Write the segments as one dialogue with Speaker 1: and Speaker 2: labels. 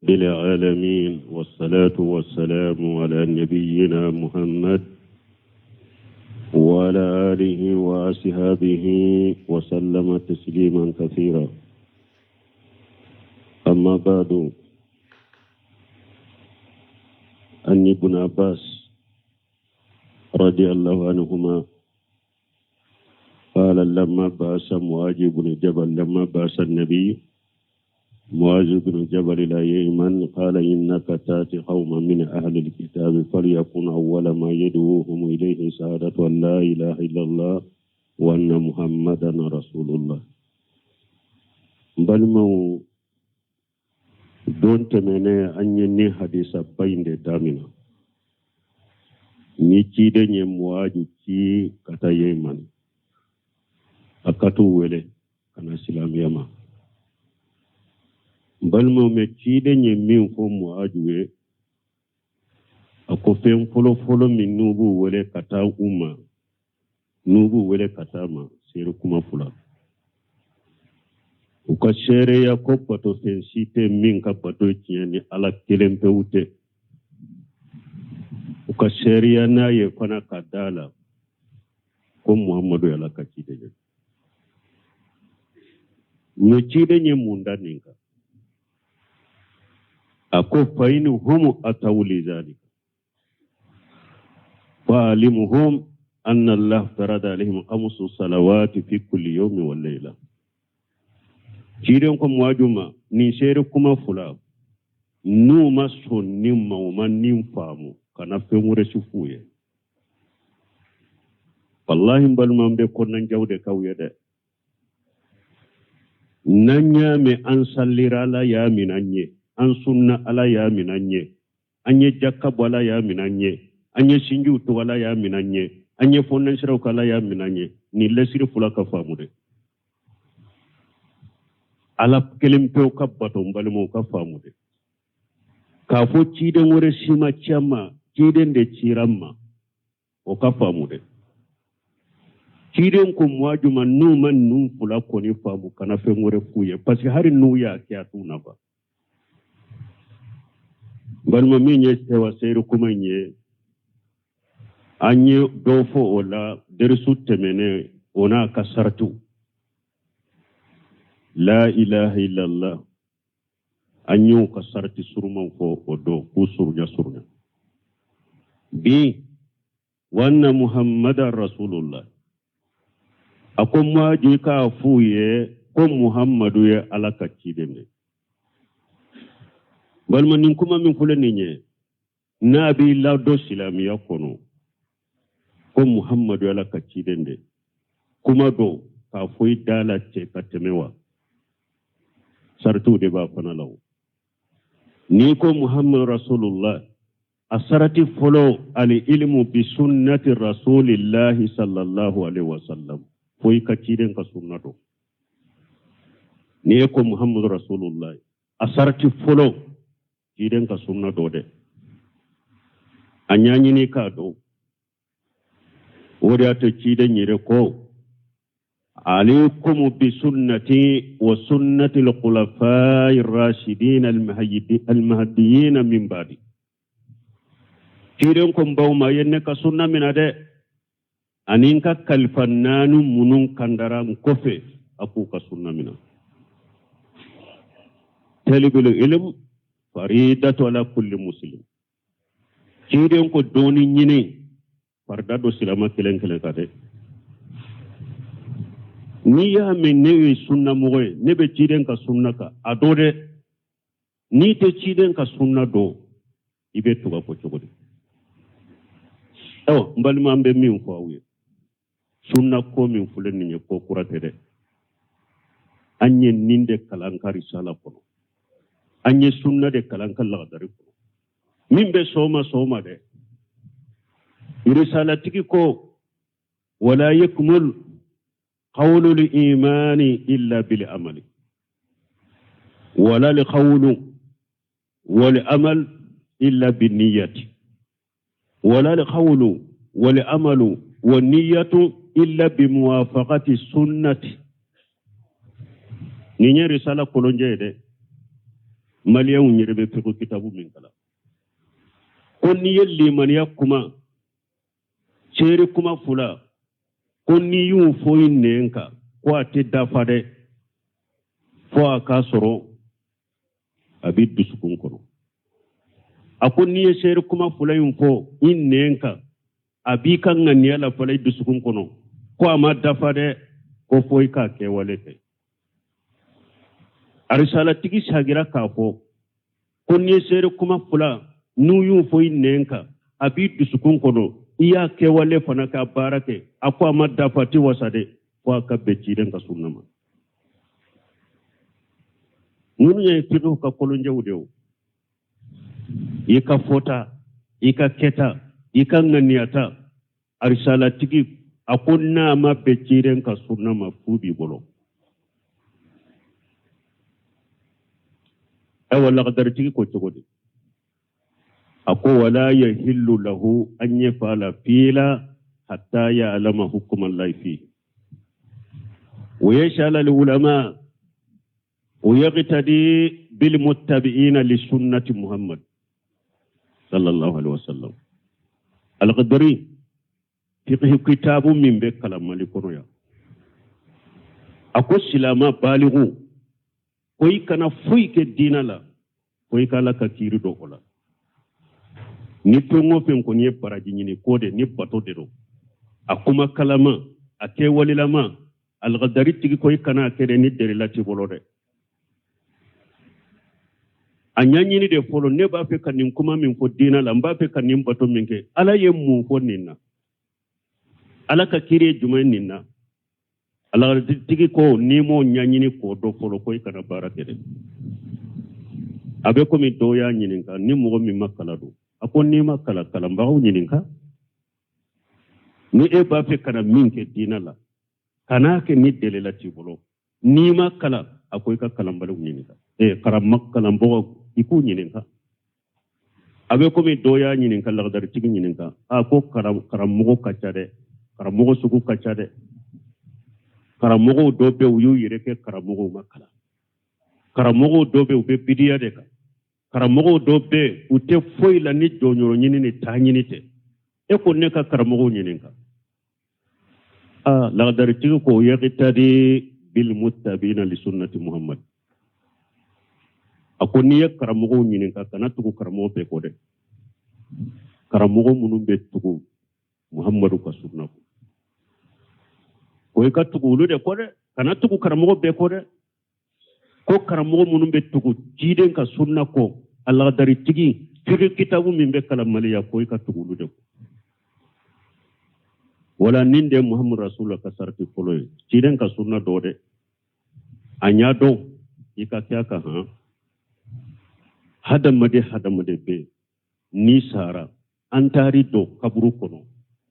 Speaker 1: العالمين، والصلاة والسلام على نبينا محمد وعلى آله وأصحابه وسلم تسليما كثيرا. أما بعد، أن ابن عباس رضي الله عنهما قال: لما بعث معاذ بن جبل، لما بعث النبي معاذ بن جبل إلى اليمن، قال: إنك تأتي قوما من أهل الكتاب، فليكن أول ما يدعوهم إليه شهادة أن لا إله إلا الله وأن محمدا رسول الله. Balimaw, don tɛmɛnen an ye ni hadisa ba in de damina ni ciden ye Muwaji ci ka taa Yemen, a ka t'u wele ka na silamɛya ma. N balimaw, mɛ ciden ye min fɔ Muwaju ye, a ko fɛn fɔlɔ-fɔlɔ min n'u b'u wele ka taa u ma, n'u b'u wele ka taa ma, seere kuma fila, u ka seereya ko batofɛn si tɛ min ka bato tiɲɛ ni Ala kelen pewu tɛ, u ka seereya n'a ye fana ka da la ko Muhamadu ye Ala ka ciden ye. Mɛ ciden ye mun da nin kan? A ko: fa in hum ataw li zalika fa'alimhum anna Allah farada alaihim khamsu salawati fi kulli yawmin wa layla. Ciden ko Muwaju ma, nin seere kuma fila, n'u ma sɔn nin ma, u ma nin faamu, kana fɛn wɛrɛ si f'u ye. Wallahi n balima, n bɛ kɔnɔnjaw de k'aw ye dɛ. N'an y'a mɛn an salira, Ala y'a minɛ an ye, an sunna, Ala y'a minɛ an ye, an ye jaka bɔ, Ala y'a minɛ an ye, an ye sinjiw to, Ala y'a minɛ an ye, an ye fɔnnansiraw kɛ, Ala y'a minɛ an ye, nin lɛsiri fila ka faamu dɛ. Ala kelen pewu ka bato, n balimaw, ka faamu dɛ, k'a fɔ ciden wɛrɛ si ma ci an ma, ciden de cira an ma, o ka faamu dɛ. Ciden ko Muwaju ma, n'u ma ninnu fila kɔni faamu, kana fɛn wɛrɛ f'u ye, parce que hali n'u y'a kɛ, a t'u nafa. Balima, min ye sewa seere kuma in ye, an ye dɔ fɔ o la derisu tɛmɛnen, o n'a ka saratiw. La ilaha illallah, an y'o ka sarati surumanw fɔ o don k'u surunya surunya. Bi, wa anna Muhammadan rasulullah. A ko Muwaju k'a f'u ye ko Muhammadu ye Ala ka ciden de. Balima, nin kuma min filɛ nin ye, n'a b'i ladon silamɛya kɔnɔ ko Muhammadu ye Ala ka ciden de, kuma don k'a fɔ i da la cɛ ka tɛmɛ wa, saratiw de b'a fana la. O n'i ko Muhammadu rasulullah, a sarati fɔlɔ, al ilmu bi sunnati rasulillahi sallallahu alaihi wasallam, fo i ka ciden ka sunna dɔn. N'i ye ko Muhammadu rasulullah, a sarati fɔlɔ, ciden ka sunna dɔn dɛ, a ɲaɲini k'a dɔn. O de y'a to ciden yɛrɛ ko: alaykum bi sunnati wa sunnati al-khulafai ar-rashidin al-mahdiyyin min ba'di. Ciden ko n baw ma, ye ne ka sunna mina dɛ, ani n ka kalifa naani minnu kandara n kɔfɛ, a k'u ka sunna mina. Talibul ilm faridatu ala kulli muslim. Ciden ko dɔɔni ɲini farida don silama kelen kelen kan dɛ. N'i y'a mɛn ne ye sunnamɔgɔ ye, ne bɛ ciden ka sunna kan, a dɔn dɛ. N'i tɛ ciden ka sunna dɔn, i bɛ tugu a kɔ cogo di? Ayiwa, n balima, an bɛ min fɔ aw ye, sunna ko min filɛ nin ye, ko kura tɛ dɛ. An ye nin de kalan ka risala kɔnɔ, an ye sunna de kalan ka lagadari kɔnɔ. Min bɛ sɔn ma, sɔn ma dɛ. Risalatigi ko: wala yakmul qawlul imani illa bil amali, wala al qawlu wal amal illa bin niyyati, wala al qawlu wal amalu wan niyyatu illa bi muwafaqati sunnati. Nin ye risala kolonjɛ ye dɛ. Maliyɛnw yɛrɛ bɛ fiqh kitabu min kalan, ko n'i ye limaniya kuma, seere kuma fila, ko n'i y'u fɔ i nɛn kan, ko a tɛ dafa dɛ, fo a k'a sɔrɔ a b'i dusukun kɔnɔ. A ko n'i ye seere kuma fila in fɔ i nɛn kan, a b'i ka ŋaniya la fana i dusukun kɔnɔ, ko a ma dafa dɛ, ko fo i k'a kɛwale kɛ. Arisalatigi sagira k'a fɔ ko n'i ye seere kuma fila n'u y'u fɔ i nɛn kan, a b'i dusukun kɔnɔ, i y'a kɛwale fana k'a baara kɛ, a ko a ma dafa, tɛ wasa dɛ, fo a ka bɛn ciden ka sunna ma. Ninnu ye fiqh ka kolonjɛw de o. I ka fɔta, i ka kɛta, i ka ŋaniyata. Arisalatigi a ko n'a ma bɛn ciden ka sunna ma, fu b'i bolo. Ayiwa, lagadaritigi ko cogo di? A ko wala yahillu lahu an yafala fila hatta ya'lama hukma Allahi fi wa yas'ala al ulama wa yaqtadi bil muttabi'ina li sunnati Muhammad sallallahu alaihi wasallam. Al-Qadari fiqh kitabu min bɛ kalan Mali kɔnɔ yan, a ko silama baligu, ko i kana foyi kɛ diinɛ la fo i ka Ala ka kiiri dɔn o la. Ni fɛn o fɛn kɔni ye baraji ɲini ko de ni bato de don, a kuma kalama, a kɛwalelama, Al-Qadari tigi ko i kana a kɛ dɛ ni delila t'i bolo dɛ. A ɲɛɲini de fɔlɔ, ne b'a fɛ ka nin kuma min fɔ diinɛ la, n b'a fɛ ka nin bato min kɛ, Ala ye mun fɔ nin na, Ala ka kiiri ye jumɛn nin na? Alagatigi ko n'i m'o ɲɛɲini k'o dɔn fɔlɔ, ko i kana baara kɛ dɛ. A bɛ komi dɔw y'a ɲininka, ni mɔgɔ min ma kalan don, a ko n'i ma kalan, kalanbagaw ɲininka. Ni e b'a fɛ ka na min kɛ diinɛ la, kan'a kɛ ni delila t'i bolo. N'i ma kalan, a ko i ka kalanbaliw ɲininka, kalanbagaw i k'u ɲininka. A bɛ komi dɔw y'a ɲininka, lagadaritigi ɲininka, a ko karamɔgɔ ka ca dɛ, karamɔgɔ sugu ka ca dɛ, karamɔgɔw dɔw bɛ u y'u yɛrɛ kɛ karamɔgɔw ma kalan, karamɔgɔw dɔw bɛ u bɛ bidiya de kan, karamɔgɔw dɔw bɛ u tɛ foyi la ni jɔnyɔrɔ ɲini ni taa ɲini tɛ. E ko ne ka karamɔgɔw ɲininka. Aa, lagadaritigi ko yaqtadi bil muttabiina li sunnati Muhammad. A ko n'i ye karamɔgɔw ɲininka, kana tugu karamɔgɔ bɛɛ kɔ dɛ, karamɔgɔ minnu bɛ tugu Muhammadu ka sunna kɔ, ko i ka tugu olu de kɔ dɛ, kana tugu karamɔgɔ bɛɛ kɔ dɛ. Ko karamɔgɔ minnu bɛ tugu ciden ka sunna kɔ, a lagadaritigi fiqh kitabu min bɛ kalan Mali yan, ko i ka tugu olu de kɔ. Wala nin de Muhammadu Rasulullah ka sarati fɔlɔ ye, ciden ka sunna dɔ dɛ, a ɲa dɔn i ka kɛ a kan. Han, hadamaden hadamaden bɛ yen, n'i sara an taar'i don kaburu kɔnɔ,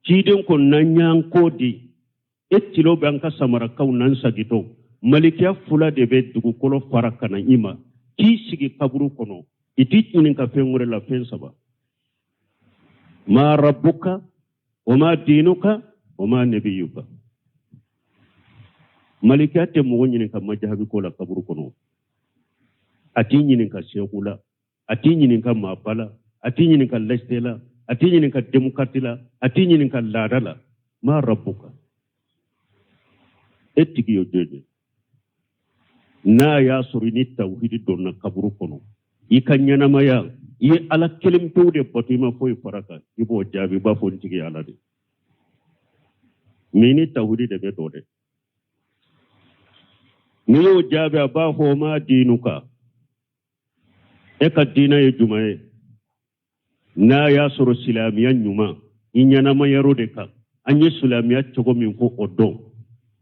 Speaker 1: ciden ko n'an y'an kɔ di, e tilo bɛ an ka samarakaw n'an sagitɔ, malikiya fila de bɛ dugukolo fara ka na i ma k'i sigi kaburu kɔnɔ, i t'i ɲininka fɛn wɛrɛ la, fɛn saba: ma rabbuka wa ma dinuka wa ma nabiyuka. Malikiya tɛ mɔgɔ ɲininka majahabi ko la kaburu kɔnɔ, a t'i ɲininka seku la, a t'i ɲininka maaba la, a t'i ɲininka laïcité la, a t'i ɲininka démocratie la, a t'i ɲininka laada la. Ma rabbuka, e tigi ye jɔn ye? N'a y'a sɔrɔ i ni tawhidi donna kaburu kɔnɔ, i ka ɲɛnamaya i ye Ala kelen pewu de bato, i ma foyi fara kan, i b'o jaabi, i b'a fɔ n tigi ye Ala de. Mais ni tawhidi de bɛ don dɛ, n'i y'o jaabi, a b'a fɔ ma dinuka, e ka diinɛ ye jumɛn ye? N'a y'a sɔrɔ silamɛya ɲuman i ɲɛnamayar'o de kan, an ye silamɛya cogo min fɔ o dɔn,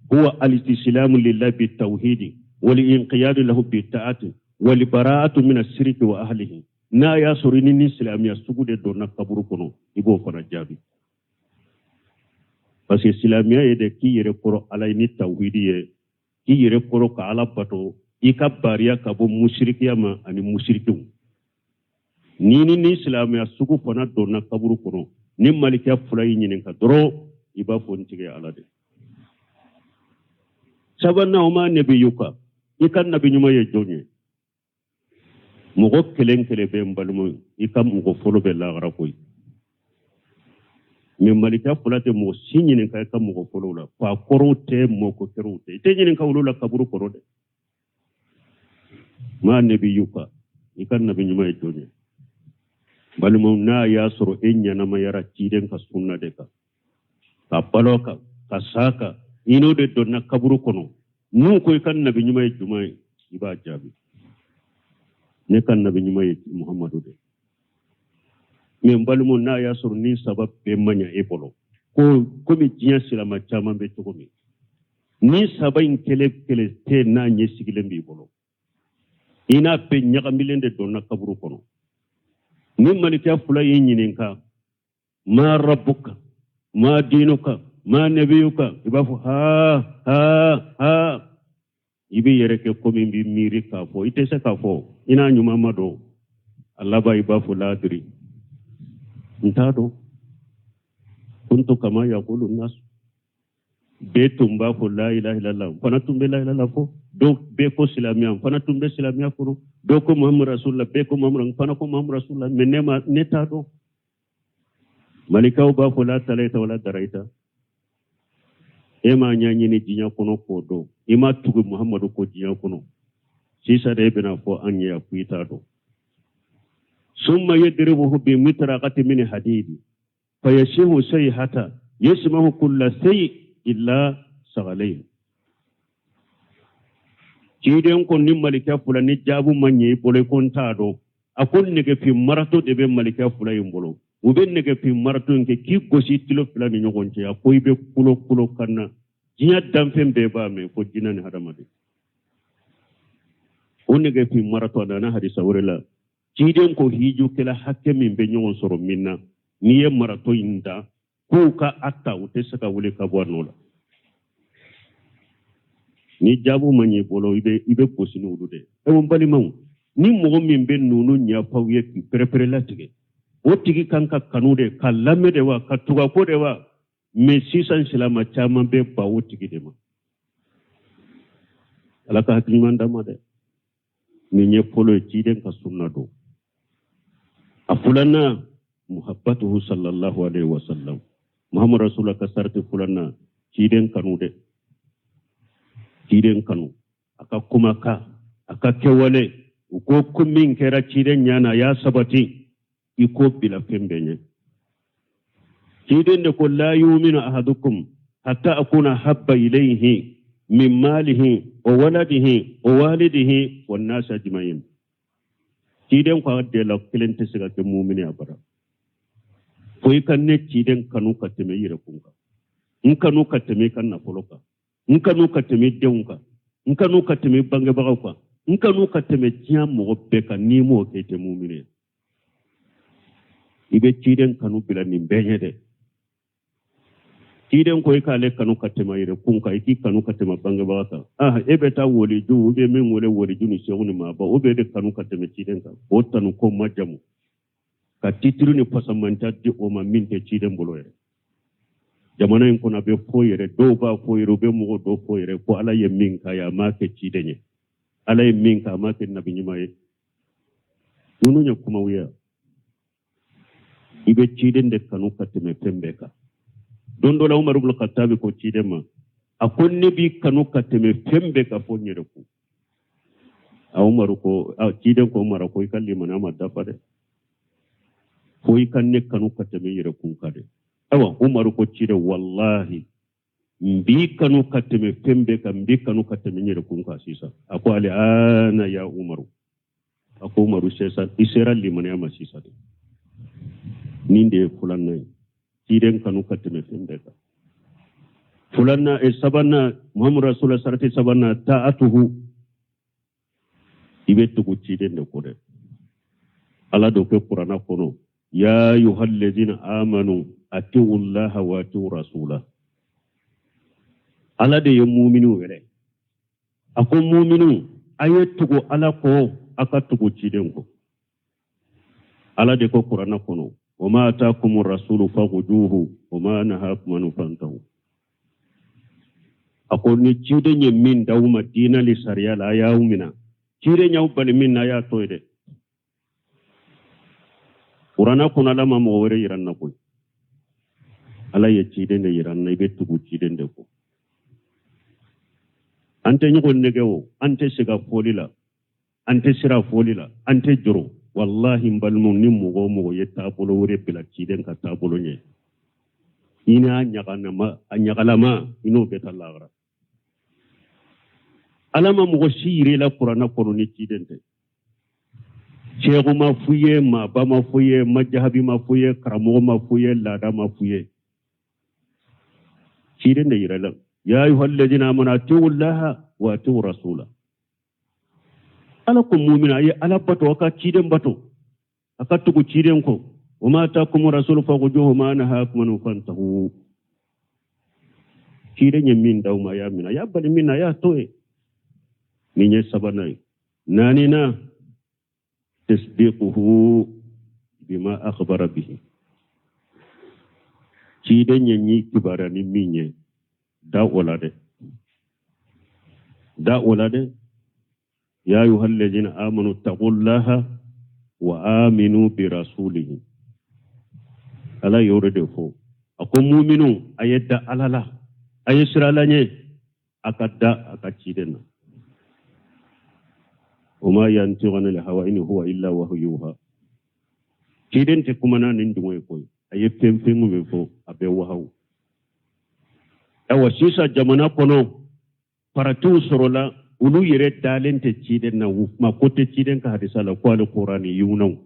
Speaker 1: huwa alistislamu lillahi bi tawhidi wal inqiyadu lahu bi ta'ati wal bara'atu min asiriki wa ahlihi. N'a y'a sɔrɔ i ni silamɛya sugu de donna kaburu kɔnɔ, i b'o fana jaabi, parce que silamɛya ye de k'i yɛrɛ kɔrɔ Ala ye ni tawhidi ye, k'i yɛrɛ kɔrɔ ka Ala bato, i ka bariya ka bɔ musirikiya ma ani musirikiw. Ni ni silamɛya sugu fana donna kaburu kɔnɔ, ni malikiya fila y'i ɲininka dɔrɔn, i b'a fɔ n tigi ye Ala de. Sabanan, o ma nabiyuka, i ka nabi ɲuman ye jɔn ye? Mɔgɔ kelen kelen bɛ n balimaw, i ka mɔgɔ fɔlɔ bɛ lahara koyi. Mɛ malika fila tɛ mɔgɔ si ɲininka i ka mɔgɔ fɔlɔw la. Fa kɔrɔw tɛ, mɔkɛ kɔrɔw tɛ, i tɛ ɲininka olu la kaburu kɔnɔ dɛ. Ma nabiyuka, i ka nabi ɲuman ye jɔn ye? Balimaw, n'a y'a sɔrɔ e ɲɛnamayara ciden ka sunna de kan, ka balo kan, ka sa kan, i n'o de donna kaburu kɔnɔ, n'u ko i ka nabi ɲuman ye jumɛn ye, i b'a jaabi: ne ka nabi ɲuman ye Muhammadu de. Mɛ n balimaw, n'a y'a sɔrɔ nin saba bɛɛ ma ɲa e bolo, ko komi diɲɛ silama caman bɛ cogo min, nin saba in kelen kelen tɛ n'a ɲɛ sigilen b'i bolo, i n'a bɛɛ ɲagamilen de donna kaburu kɔnɔ. Ni malika fila y'i ɲininka ma rabbuka, ma dinuka, ma nabiyuka, i b'a fɔ ha ha ha. I b'i yɛrɛ kɛ komi b'i miiri k'a fɔ, i tɛ se k'a fɔ, i n'a ɲuman ma dɔn. A laban i b'a fɔ la adri, n t'a dɔn. Kuntu kama yakulu nas, bɛɛ tun b'a fɔ la ilaha illallah, n fana tun bɛ la ilaha illallah fɔ. Dɔw bɛɛ ko silamɛya, n fana tun bɛ silamɛya kɔnɔ. Dɔw ko Muhammadu rasulullah, bɛɛ ko Muhammadu, n fana ko Muhammadu rasulullah, mɛ ne ma, ne t'a dɔn. Malikaw b'a fɔ la talaita wala daraita, e m'a ɲɛɲini diɲɛ kɔnɔ k'o dɔn, i ma tugu Muhammadu kɔ diɲɛ kɔnɔ, sisan de e bɛna fɔ an ye yan ko i t'a dɔn. Summa yadribuhu bi mitraqati min hadidi fayasihu sayhata yasmahu kulla shay illa sagalayn. Ciden ko ni malika fila ni jaabu ma ɲɛ i bolo, i ko n t'a dɔn, a ko nɛgɛfin marato de bɛ malika fila in bolo. U bɛ nɛgɛfin marato in kɛ k'i gosi tulo fila ni ɲɔgɔn cɛ. A ko i bɛ kulo kulo kan na, diɲɛ danfɛn bɛɛ b'a mɛn, fo jinɛ ni hadamaden. O nɛgɛfin marato, a nana hadisa wɛrɛ la, ciden ko hijukɛla hakɛ min bɛ ɲɔgɔn sɔrɔ min na, n'i ye marato in da k'u ka a ta, u tɛ se ka wuli ka bɔ a nɔ la. Ni jaabu ma ɲɛ i bolo, i bɛ gosi ni olu de ye. N balimaw, ni mɔgɔ min bɛ ninnu ɲɛfɔ aw ye k'i pɛrɛpɛrɛ latigɛ, o tigi kan ka kanu de, ka lamɛn de wa, ka tugu a kɔ de wa? Mɛ sisan silama caman bɛ ban o tigi de ma. Ala ka hakili ɲuman d'an ma dɛ. Nin ye fɔlɔ ye, ciden ka sunna don. A filanan, muhabbatuhu sallallahu alaihi wasallam. Muhammadu rasulullah ka sarati filanan, ciden kanu dɛ, ciden kanu, a ka kumakan, a ka kɛwale. U ko ko min kɛra ciden ɲɛ na, a y'a sabati, i k'o bila fɛn bɛɛ ɲɛ. Ciden de ko la yuminu ahadukum hatta akuna habba ilayhi min malihi wa waladihi wa walidihi wa nasi ajmain. Ciden ko a dɔ la kelen tɛ se ka kɛ mumini abada fo i ka ne ciden kanu ka tɛmɛ i yɛrɛ kun kan, n kanu ka tɛmɛ i ka nafolo kan, n kanu ka tɛmɛ i denw kan, n kanu ka tɛmɛ i bangebagaw kan, n kanu ka tɛmɛ diɲɛ mɔgɔ bɛɛ kan. N'i m'o kɛ, i tɛ mumini ye. I bɛ ciden kanu bila nin bɛɛ ɲɛ dɛ. Ciden ko i k'ale kanu ka tɛmɛ a yɛrɛ kun kan, i k'i kanu ka tɛmɛ bangebaga kan. Ah, e bɛ taa woliju, u bɛ min wele woliju ni sehu ni maaba, o bɛ de kanu ka tɛmɛ ciden kan, o tanu ko majamu ka titiri ni fasamanta di o ma min tɛ ciden bolo yɛrɛ. Jamana in kɔnɔ, a bɛ fɔ yɛrɛ, dɔw b'a fɔ yɛrɛ, u bɛ mɔgɔ dɔ fɔ yɛrɛ ko Ala ye min k'a ye, a m'a kɛ ciden ye, Ala ye min kɛ, a m'a kɛ nabi ɲuman ye. Ninnu ye kumaw ye. I bɛ ciden de kanu ka tɛmɛ fɛn bɛɛ kan. Don dɔ la, Umaru ibn Khattabi ko ciden ma, a ko ne b'i kanu ka tɛmɛ fɛn bɛɛ kan fo n yɛrɛ kun. A Umaru ko, a ciden ko Umaru ko i ka limaniya ma dafa dɛ, fo i ka ne kanu ka tɛmɛ i yɛrɛ kun kan dɛ. Ayiwa, Umaru ko ciden, walahi n b'i kanu ka tɛmɛ fɛn bɛɛ kan, n b'i kanu ka tɛmɛ n yɛrɛ kun kan sisan. A ko al ana ya Umaru, a ko Umaru, sisan i sera limaniya ma sisan de. Nin de ye filanan ye, ciden kanu ka tɛmɛ fɛn bɛɛ kan. Filanan, sabanan, Muhammadu rasulullah sarati sabanan, ta'atuhu, i bɛ tugu ciden de kɔ dɛ. Ala d'o kɛ kuranna kɔnɔ, ya ayuhallazina amanu atiu llaha wa atiu rasula. Ala de ye muminiw wele, a ko muminiw, a ye tugu Ala kɔ, a ka tugu ciden kɔ. Ala de ko kuranna kɔnɔ, wa ma atakum rasulu fakhuduhu wa ma nahakum anhu fantahu. A ko ni ciden ye min d'aw ma diina ni sariya la, a y'aw mina. Ciden y'aw bali min na, a y'a to yen dɛ. Kuranna kɔnɔ, Ala ma mɔgɔ wɛrɛ yira an na koyi. Ala ye ciden de yira an na. I bɛ tugu ciden de kɔ. An tɛ ɲɔgɔn nɛgɛn o, an tɛ sɛgɛn fɔli la, an tɛ siran fɔli la, an tɛ jɔrɔ. Walahi n balimaw, ni mɔgɔ o mɔgɔ ye taabolo wɛrɛ bila ciden ka taabolo ɲɛ, i n'a ɲaganama, a ɲagalama, i n'o bɛ taa lahara. Ala ma mɔgɔ si yira i la kuranna kɔnɔ ni ciden tɛ. Sɛku ma f'u ye, maaba ma f'u ye, majahabi ma f'u ye, karamɔgɔ ma f'u ye, laada ma f'u ye. Ciden de yira la. Ya ayuha alladina amanu atiu llaha wa atiu rasula. Ala ko mumina, a ye Ala bato, a ka ciden bato, a ka tugu ciden kɔ. Wa ma atakum rasulu fakhuzuhu wa ma nahakum anhu fantahu. Ciden ye min d'aw ma, a y'a minɛ, a y'a bali min na, a y'a to yen. Nin ye sabanan ye. Naaninan, tasdiquhu bima akhbara bihi. Ciden ye n'i kibaruya ni min ye, da o la dɛ, da o la dɛ. Ya ayuha alladhina amanu taqullaha wa aminu bi rasulihi. Ala y'o de fɔ. A ko muminu, a ye da Ala la, a ye siran Ala ɲɛ, a ka da a ka ciden na. Wa ma yantiqu anil hawa in huwa illa wahyu yuha. Ciden tɛ kuma n'a ni dungɔ ye koyi. A ye fɛn fɛn min fɔ, a bɛ wahawu. Ayiwa, sisan jamana kɔnɔ, faratiw sɔrɔla, olu yɛrɛ dalen tɛ ciden na, u mako tɛ ciden ka hadisa la, ko ale kuraniyunaw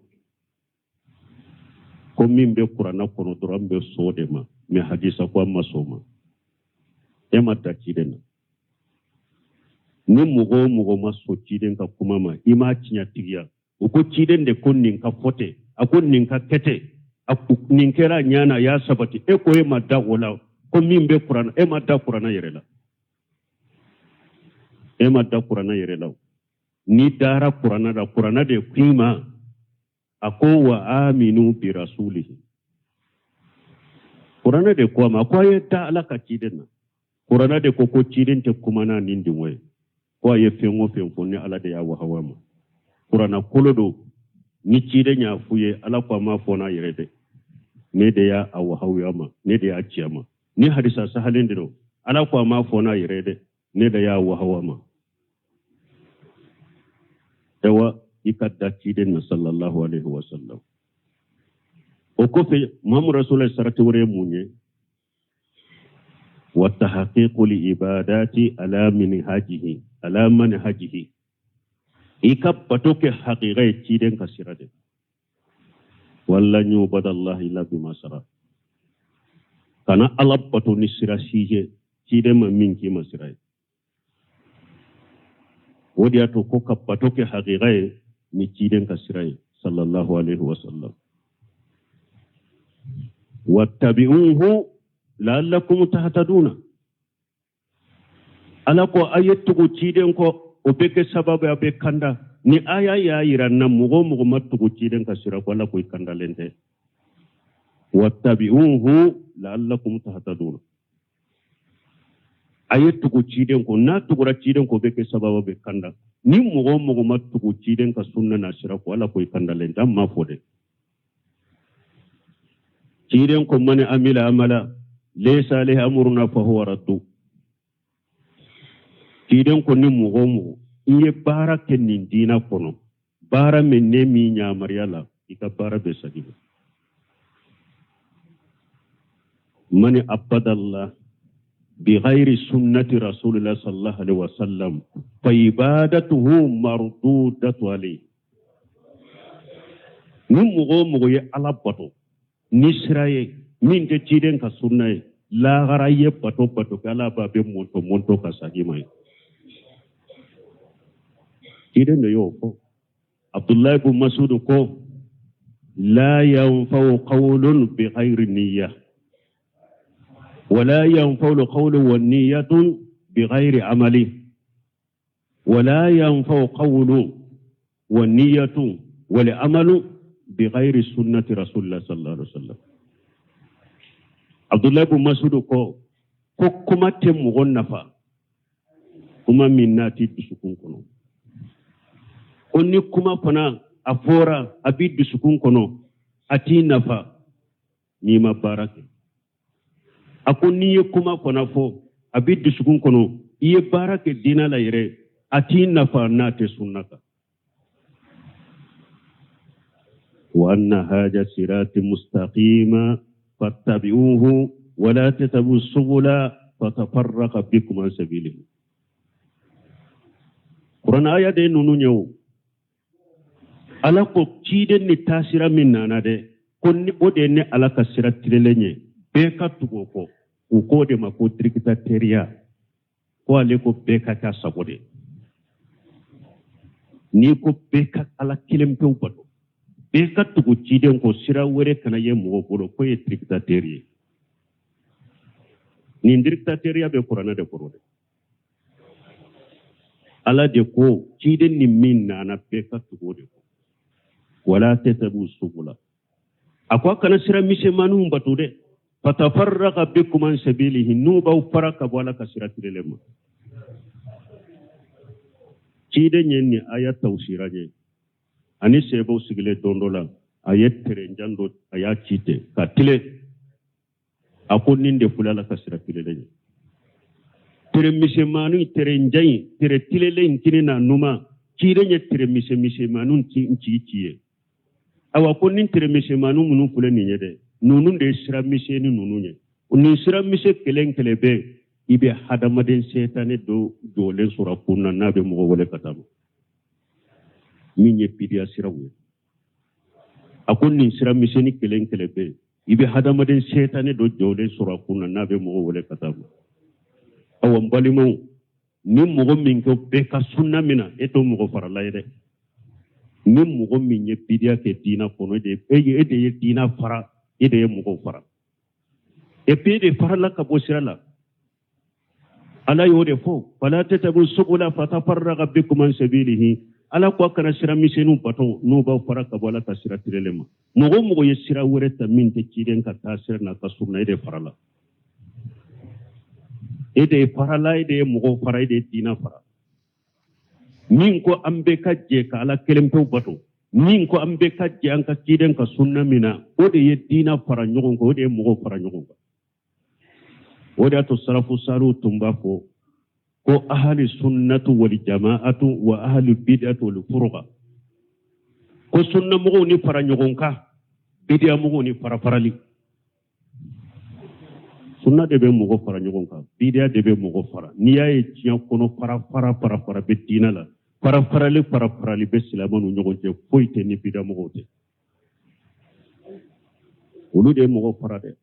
Speaker 1: ko min bɛ kuranna kɔnɔ dɔrɔn, an bɛ sɔn o de ma, mɛ hadisa ko an ma sɔn o ma. E ma da ciden na. Ni mɔgɔ o mɔgɔ ma sɔn ciden ka kuma ma, i m'a tiɲɛtigiya. U ko ciden de ko nin ka fɔ ten, a ko nin ka kɛ ten, a nin kɛra a ɲɛ na, a y'a sabati. E ko e ma da o la, ko min bɛ kuranna, e ma da kuranna yɛrɛ la. E ma da kuranna yɛrɛ la. N'i dara kuranna la, kuranna de k'i ma, a ko wa aminu bi rasulihi. Kuranɛ de ko a ma ko a ye da Ala ka ciden na. Kuranɛ de ko ko ciden tɛ kuma n'a ni dungɔ ye, ko a ye fɛn o fɛn fɔ, ni Ala de y'a wahawu a ma. Kuranɛ kolo don. Ni ciden y'a f'u ye, Ala ko a m'a fɔ n'a yɛrɛ dɛ, ne de y'a wahawuya ma, ne de y'a ci a ma. Ni hadisa sahalen de don, Ala ko a m'a fɔ n'a yɛrɛ dɛ, ne de y'a wahawu a ma. Ayiwa, i ka da ciden na sallallahu alaihi wa sallam. O kɔfɛ, Muhammadu Rasulullah sarati wɛrɛ ye mun ye? Wa tahqiqu li ibadati ala minhajihi, ala manhajihi. I ka bato kɛ haqiqa ye ciden ka sira de. Wala yubada Allah illa bima sara. Kana Ala bato ni sira si ye ciden ma min k'i ma sira ye. O de y'a to ko ka bato kɛ haqiqa ye ni ciden ka sira ye sallallahu alaihi wa sallam. Wattabi'uhu la'allakum tahtaduna. Ala ko a ye tugu ciden kɔ, o bɛ kɛ sababu a bɛ kanda. Ni aya y'a yira na, mɔgɔ o mɔgɔ ma tugu ciden ka sira kɔ, Ala ko i kandalen tɛ. Wattabi'uhu la'allakum tahtaduna. A ye tugu ciden kɔ, n'a tugura ciden kɔ, o bɛ kɛ sababu bɛ kanda. Ni mɔgɔ o mɔgɔ ma tugu ciden ka sunna n'a sira kɔ, Ala ko i kandalen tɛ. An m'a fɔ dɛ. Ciden ko man amila amala laysa alayhi amruna fa huwa raddu. Ciden ko ni mɔgɔ o mɔgɔ i ye baara kɛ nin diina kɔnɔ, baara min ne m'i yamaruya la, i ka baara bɛ segin. Man abadallah bi ghayri sunnati rasulillah sallallahu alaihi wasallam fa ibadatuhu mardudatu alayhi. Ni mɔgɔ o mɔgɔ ye Ala bato ni sira ye min tɛ ciden ka sunna ye, lahara ye bato bato kɛ, Ala b'a bɛ mɔntɔ mɔntɔ ka segin ma ye. Ciden de y'o fɔ. Abdullahi bin Masudu ko la yanfa'u qawlun bi ghayri niyya wala yanfa'u qawlun wa niyyatun bi ghayri amali wala yanfa'u qawlun wa niyyatun wal amalu bi ghayri sunnati rasulillah sallallahu alaihi wasallam. Abdullahi bin Masudu ko ko kuma tɛ mɔgɔ nafa, kuma min n'a t'i dusukun kɔnɔ. Ko ni kuma fana a fɔra a b'i dusukun kɔnɔ, a t'i nafa n'i ma baara kɛ. A ko n'i ye kuma fana fɔ, a b'i dusukun kɔnɔ, i ye baara kɛ diinɛ la yɛrɛ, a t'i nafa n'a tɛ sunna kan. Wa anna haza sirati mustaqima fattabi'uhu wala tattabi'u subula fatafarraqa bikum an sabilihi. Kuranɛ aya de ye ninnu ye o. Ala ko ciden ni taasira min nana dɛ, ko ni o de ye ne Ala ka sira tilenlen ye, bɛɛ ka tugu o kɔ. U k'o de ma ko dirikitatɛriya, ko ale ko bɛɛ ka k'a sago de. N'i ko bɛɛ ka Ala kelen pewu bato, bɛɛ ka tugu ciden kɔ, sira wɛrɛ kana ye mɔgɔ bolo, k'o ye dirikitatɛri ye. Nin dirikitatɛriya bɛ kuranɛ de kɔrɔ dɛ. Ala de ko ciden ni min nana, bɛɛ ka tugu o de kɔ. Wala tatabu subula, a ko a kana sira misɛnmaninw bato dɛ. Fatafarraqa bikum an sabilihi, n'u b'aw fara ka bɔ Ala ka sira tilenlen ma. Ciden ye nin aya tawsira ye, ani sahabaw sigilen don dɔ la, a ye terenjan dɔ, a y'a ci ten ka tilen. A ko nin de filɛ Ala ka sira tilenlen ye. Tere misɛnmanin, terenjan in, tere tilenlen in kini n'a numan, ciden ye tere misɛnmisɛnmaninw ci ci ci ye. Awa, ko nin tere misɛnmanin minnu filɛ nin ye dɛ, ninnu de ye sira misɛnnin ninnu ye. Nin sira misɛn kelen kelen bɛ, i bɛ hadamaden sɛtanɛ dɔ jɔlen sɔrɔ a kun na, n'a bɛ mɔgɔ wele ka taa ma, min ye bidiya siraw ye. A ko nin sira misɛnnin kelen kelen bɛ, i bɛ hadamaden sɛtanɛ dɔ jɔlen sɔrɔ a kun na, n'a bɛ mɔgɔ wele ka taa ma. Awa, n balimaw, ni mɔgɔ min ko bɛɛ ka sunna min na, e t'o mɔgɔ farala ye dɛ. Ni mɔgɔ min ye bidiya kɛ diina kɔnɔ, e de ye diina fara, e de ye mɔgɔw fara, et puis e de farala ka bɔ sira la. Ala y'o de fɔ, fala tatabu subula fatafarraqa bikum an sabilihi. Ala ko a kana sira misɛnninw bato, n'u b'aw fara ka bɔ Ala ka sira tilenlen ma. Mɔgɔ o mɔgɔ ye sira wɛrɛ ta min tɛ ciden ka taa sira n'a ka sunna, e de farala, e de ye farala, e de ye mɔgɔw fara, e de ye diina fara. Min ko an bɛɛ ka jɛ ka Ala kelen pewu bato, min ko an bɛɛ ka jɛ an ka ciden ka sunna min na, o de ye diina fara ɲɔgɔn kan, o de ye mɔgɔw fara ɲɔgɔn kan. O de y'a to salafu saliw tun b'a fɔ ko ahali sunnatu wali jamaatu wa ahali bid'atu wal furuqa, ko sunnamɔgɔw ni fara ɲɔgɔn kan, bidiya mɔgɔw ni fara farali. Sunna de bɛ mɔgɔ fara ɲɔgɔn kan, bidiya de bɛ mɔgɔ fara. N'i y'a ye diɲɛ kɔnɔ fara fara fara fara bɛ diinɛ la, fara farali fara farali bɛ silamɛw ni ɲɔgɔn cɛ, foyi tɛ ni bidiya mɔgɔw tɛ. Olu de ye mɔgɔ fara dɛ.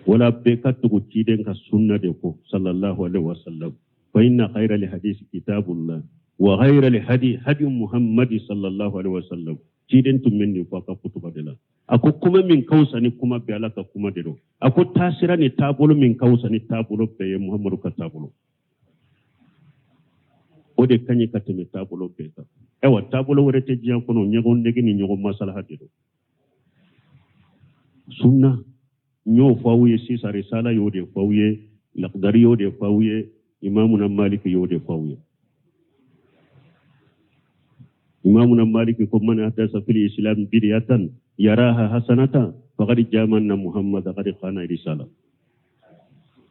Speaker 1: Wala bɛɛ ka tugu ciden ka sunna de kɔ, sallallahu alaihi wasallam. Fa inna khayra li hadisi kitabullah wa khayra li hadi hadi muhammadi sallallahu alaihi wasallam. Ciden tun bɛ nin fɔ a ka kutuba de la. A ko kuma min ka fisa ni kuma bɛɛ, Ala ka kuma de don. A ko taasira ni taabolo min ka fisa ni taabolo bɛɛ ye, Muhammadu ka taabolo, o de ka ɲi ka tɛmɛ taabolo bɛɛ kan. Ayiwa, taabolo wɛrɛ tɛ diɲɛ kɔnɔ, ɲɔgɔn nege ni ɲɔgɔn masalaha de don. Sunna, n y'o fɔ aw ye sisan, risala y'o de fɔ aw ye, lakidari y'o de fɔ aw ye, imamuna maliki y'o de fɔ aw ye. Imamuna maliki ko man ahdasa fil islam bidiyatan yaraha hasanatan faqad jamanna muhammad qad khana risala.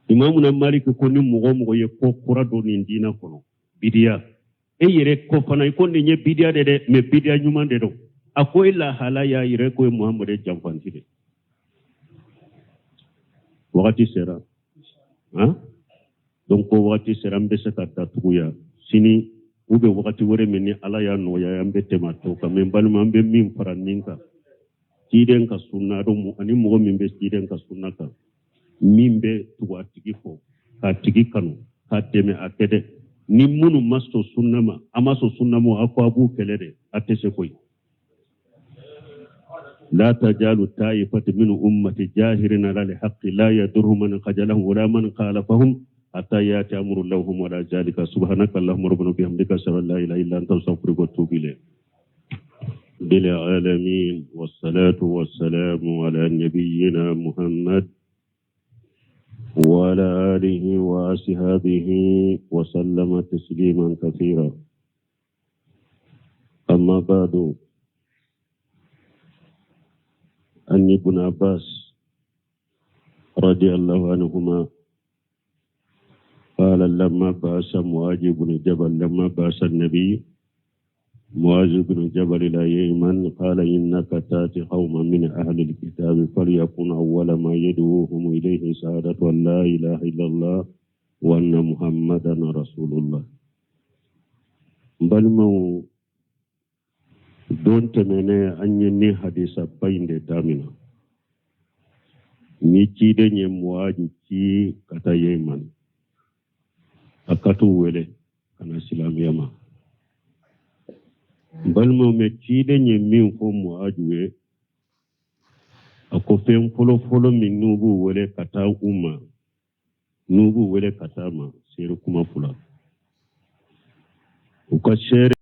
Speaker 1: Imamuna maliki ko ni mɔgɔ o mɔgɔ ye ko kura don nin diina kɔnɔ, bidiya, e yɛrɛ ko fana i ko nin ye bidiya de dɛ, mais bidiya ɲuman de don, a ko e lahala y'a yɛrɛ ko ye muhammadu janfanti de. Wagati sera han, donc ko wagati sera, an bɛ se ka datugu yan. Sini u bɛ wagati wɛrɛ min ni Ala y'a nɔgɔya, an bɛ tɛmɛ a tɔ kan. Mais n balima, an bɛ min fara nin kan, ciden ka sunna don, ani mɔgɔ min bɛ ciden ka sunna kan, min bɛ tugu a tigi kɔ, k'a tigi kanu, k'a dɛmɛ a kɛ dɛ. Ni minnu ma sɔn sunna ma, a ma sɔn sunna ma, a ko a b'u kɛlɛ dɛ, a tɛ se koyi. لا تزال طائفة من أمتي ظاهرين على الحق لا يضرهم من خذلهم ولا من خالفهم حتى يأتي أمر الله وهم على ذلك. سبحانك اللهم ربنا وبحمدك، أشهد أن لا إله إلا أنت، أستغفرك وأتوب إليك. بالعالمين، والصلاة والسلام على نبينا محمد وعلى آله وأصحابه وسلم تسليما كثيرا. أما بعد. عن ابن عباس رضي الله عنهما قال لما بعث معاذ بن جبل لما بعث النبي معاذ بن جبل إلى يمن قال إنك تأتي قوما من أهل الكتاب فليكن أول ما يدعوهم إليه شهادة أن لا إله إلا الله وأن محمدا رسول الله. Balimaw, don tɛmɛnen an ye ni hadisaba in de damina ni ciden ye Muaji ci ka taa Yemen, a ka t'u wele ka na silamɛya ma. N balimaw, mɛ ciden ye min fɔ Muaji ye, a ko fɛn fɔlɔ-fɔlɔ min n'u b'u wele ka taa u ma, n'u b'u wele ka taa ma, seere kuma fila, u ka seere.